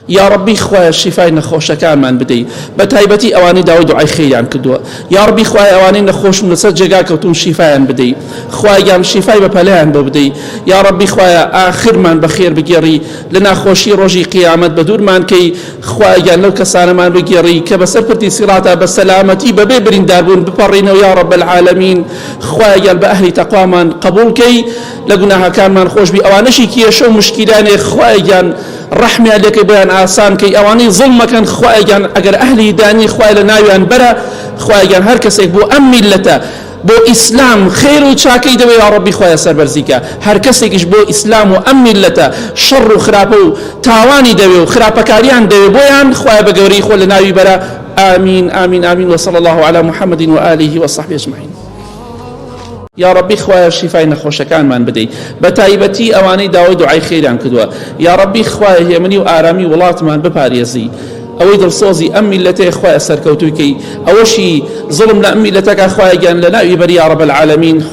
یاڕەبی خوایە شیفای نەخۆشەکانمان بدەی بەتایبەتی ئەوانەی داوای دوعای خێریان کردووە یاڕەبی خوایە ئەوانەی نەخۆشن لەسەر جێگا کەوتون شیفایان بدەی خوایە گیان شیفای بەپەلەیان بۆ بدەی یاڕەبی خوایە ئاخرمان بەخێر بگێڕی لە ناخۆشی ڕۆژی قیامەت بەدوورمان کەی خوایە گیان لەو کەسانەمان بگێڕی کە بەسەر پردی سیڕاتا بە سەلامەتی بەبێ برینداربوون بپەڕینەوە یا رب العالمین خوایە گیان بە ئەهلی تەقوامان قبوڵ کەی لە گوناهەکانمان خۆشبی ئەوانەشی کێشە و مشکیلانێ خوایە گیان ڕەحمیان لێکەی بۆیان ئاسان کەی ئەوانەی زوڵم ئەکەن خوایە گیان ئەگەر ئەهلی دانی خوایە لە ناویان بەرە خوایە گیان هەر کەسێک بۆ ئەم میللەتە بۆ ئیسلام خێر و چاکەی دەوێ یا ڕەبی خوایە سەربەرزی کە هەر کەسێکیش بۆ ئیسلام و ئەم میللەتە شەڕ و خراپە و تاوانی دەوێ و خراپەکاریان دەوێ بۆیان خوایە بە گەورەی خۆ لە ناوی بەرە آمین آمین آمین وصلی الله علی محمد و آله و صحبه اجمعین. یاڕەبی خوایە شیفای نەخۆشەکانمان بدەی بەتایبەتی ئەوانەی داوای دوعای خێریان کردووە یاڕەبی خوایە هێمنی و ئارامی وڵاتمان بپارێزی ئەوەی دڵسۆزی ئەم میلەتەیە خوایە سەرکەوتووی کەی ئەوەشی زوڵم لە ئەم میلەتەکە خوایە گیان لەناوی بەری یاڕەب العالمین.